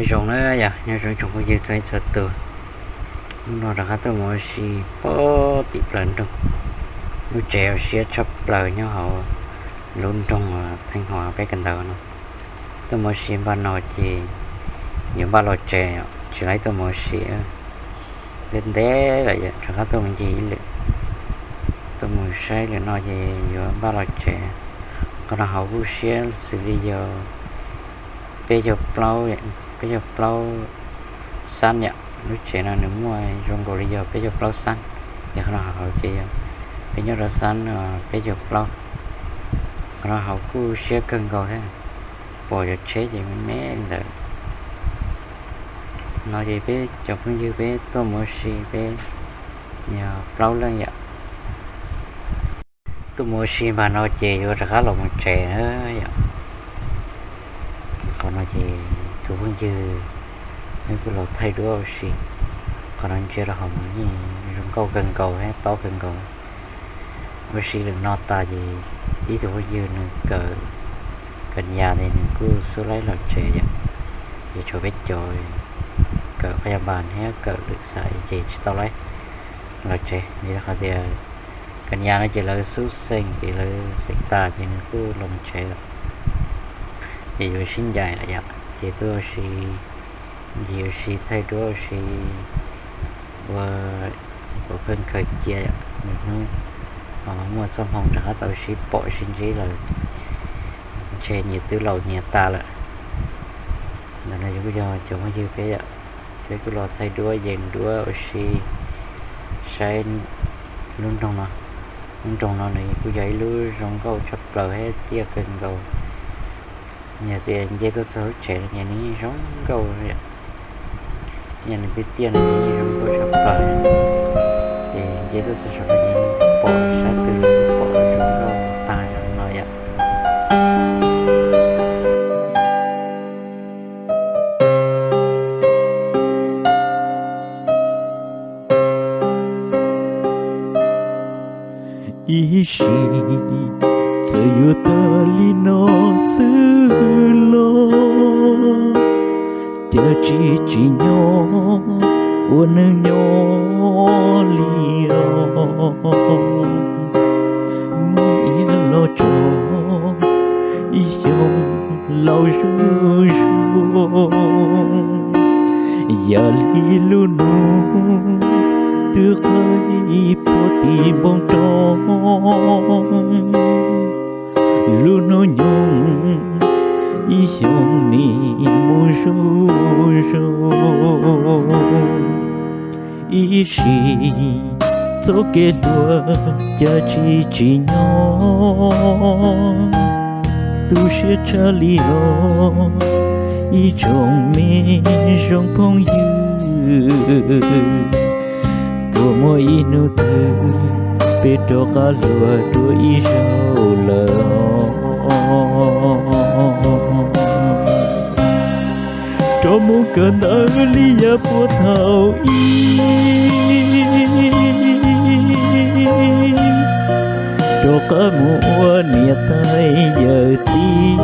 Zoo na yog nyob zoo tsoom phooj ywg txhua txhua tus, hnub no rov qab tuaj mus ua si pem tim plaws nroog. Lub tsev ua siab tshaj plaws nyob hauv lub nroog Theej Huas peb kawm ntawv no. Tuaj mus ua si npaj no ces yuav npaj los tsev, tsis laib tuaj mus ua si. Ntev ntev lawm rov qab tuaj mus ncig ib lwm, tuaj mus saib lwm no ces yuav npaj los tsev. Qhov no hauv kuj siab xws li yog peb caug plaub, peb caug plaub xab yom. Lub tsev no nws muaj zoo nkaus li yog peb caug plaub xab, ces qhov no hauv ces yog peb nyob rau xab peb caug plaub. Qhov no hauv kuj siab kawg nkaus thiab, pom cov tsheb ces me me li ntawd. No ces peb cov phooj ywg peb tuaj mus ua si peb yog plaub leej yom. Tuaj mus ua si npaj no ces yuav rov qab los mus tsev na yom. Qhov no ces tus phooj ywg nws kuj los thaij duab ua si. Qhov no ntsia rau hauv mas yeej zoo nkauj kawg nkaus thiab tob kawg nkaus. Ua si lwm no tas ces ib tug phooj ywg nws kawm, kawm yas ces nws kuj xub laib los tsev yom. Ces tshuav peb cov kawm phaj yaj npas thiab kawm lwm xav ces tsis tau laib los tsev vim rau qhov tias kawm yas no ces lawv xub xeem ces lawv xeem tas ces nws kuj los tsev lawm. Ces yuav sib ncaim lawm yom, ces tuaj ua si, ncig ua si thaij duab ua si, ua, ua pheej khaws cia yom. Nws hnub muaj txoj hmoo rov qab tau sib pom sib ntsib lawm, ntshe nyias twb laus nyias tas lawm. Ntawm no kuj yog cov phooj ywg peb yom, peb kuj los thaij duab yees duab ua si saib lub nroog no. Lub nroog no nws kuj yog ib lub zoo nkauj tshaj plaws thiab tiaj kawg nkaus. Yog tias nce tuaj txog lub tsev no ces nws yeej zoo nkauj, yog nws tiaj tiaj no ces yeej zoo nkauj tshaj plaws. Ces nce tuaj txog saum no ces pom sab twg los pom zoo nkauj tag zog no yom. Ib sim txawm yuav tag li no xwb los, cas tsis tsim nyog ua neeg nyob li os. Muaj ib los tso ib xyoos laus zuj zus, yam li lub nus twb qw puag tim npoo roob. Lub hnub nyoog ib xyoos nim mus zuj zus, ib sim txoj kev hluas cas tsis tsim nyog tu siab tshaj li os. Ib tsoom me zoo phooj ywg, puas muaj ib hnub twg peb rov qab hluas dua ib zaug lawm? Rov mus kawm ntawv li yav puag thaum ub, rov qab mus ua niam tais yawm txiv,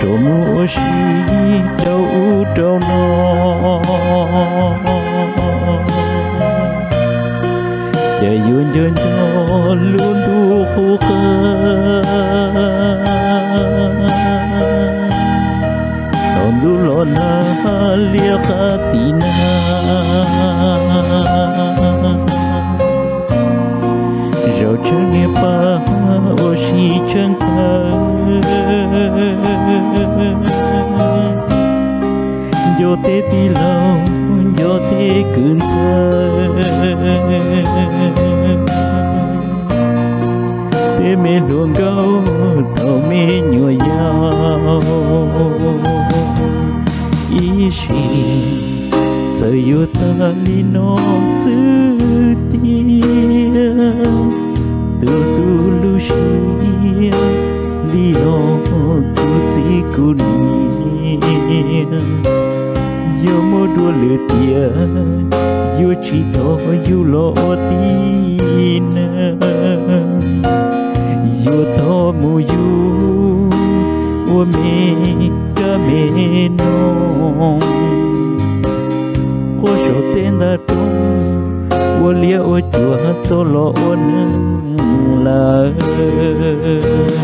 rov mus ua si rau ub rau no, cas yuav nco nco lub ntuj qub qab. Thaum ntuj los nag liab qab tim na, zaum tseem niam pab ua si tseem tawg, nco tej tij laug, nco tej kwv ntxawg, tej me hluas nkauj thaum me nyuam yaus. Ib sim txawm yuav tag li no xwb tiag, tus tu lub siab li no, kuv txiv kuv niam, yog muaj dua lwm tiam, yuav tsis thov yug los ua tib neeg, yuav thov mus yug me kab me noog, quaj saum teb ntag roob, ua liab ua cuam txog los ua neeg lawm.